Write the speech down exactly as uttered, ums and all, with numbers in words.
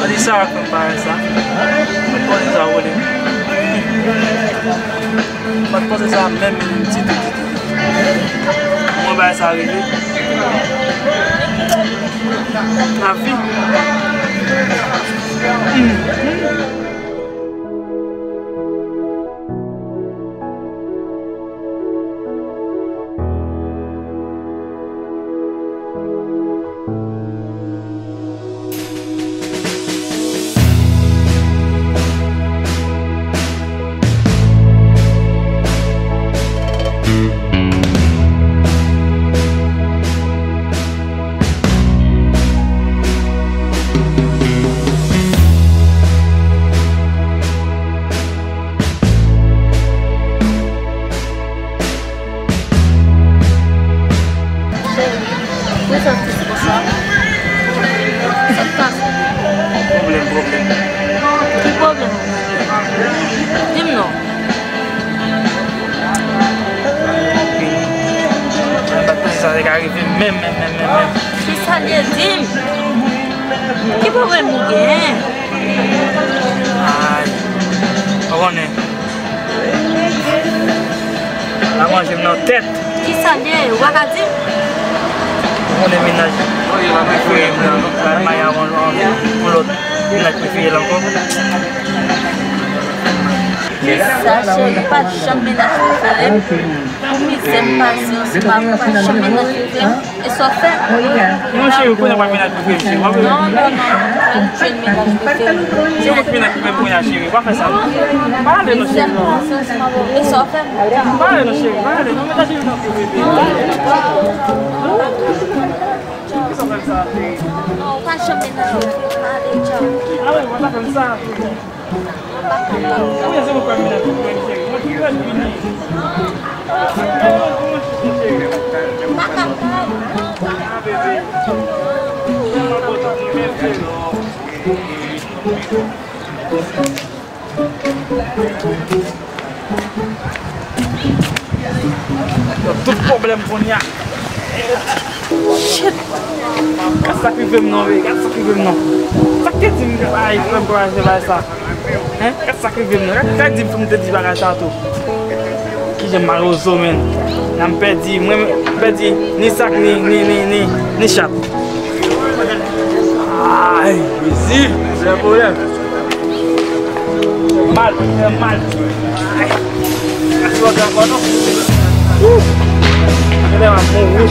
Gade sa k fè m bagay sa. M pa t panse sa, wole. M pa t panse sa menm, menm ditou, ditou. Mwen bagay sa rive. Lavi. Cheri, poukisa w tris konsa? Sa k pase? Pwoblèm, pwoblèm. Ki pwoblèm? Di m non. Mwen pa t panse sa te ka rive menm, menm, menm, menm, menm. Kisa l ye? Di m. Ki pwoblèm ou gen? Ay, ou konnen. L ap manje m nan tèt. Kisa l ye? Ou pa ka di m? Ou konnen mennaj mwen prefere m nan, l al marye avèk yon, yon, yon lòt mennaj prefere l ankò. Kisa, cheri? Pa t janm mennaj prefere m. Pou mizè m pase ansanm avè w, pa t janm mennaj prefere m. E sa w fè? Non, cheri, kounye a pa mennaj prefere m, cheri. W ap... Non, non, non, non, pa jwenn mennaj prefere m. Se yon lòt mennaj prefere m kounye a, cheri. W ap fè sa, non. Pa ale, non, cheri, non. E sa w fè? Pa ale, non, cheri, pa ale. Non, mennaj prefere m, non. Kisa w fè m sa, cheri? Non, w pa janm mennaj prefere m, pa ale, djòl. Ale, w ap fè m sa, cheri. Ou wè se mwen k ap vin ak ou menm, cheri. Mwen ki rèd vini. Mwen ki rèd vini, cheri. M pa kapab. Ah, bebe. Tèlman bon tout moun menm, cheri. Tout pwoblèm kounye a. Shit! Gad sa k rive m non, wi. Gad sa k rive m non. Sa k te di m, ay, frè m, kouraje bagay sa. Hein? Gad sa k rive m non. Gad, gad di m pou m te di bagay sa tou. Kijan m malozo, menn. Nan m pèdi, mwen, m pèdi ni sak, ni, ni, ni, ni, ni chat. Ay, mezi, se pwoblèm. Mal, fè mal. Ay. Gad sa k rive m non. Wouh! Mwen m ap mouri.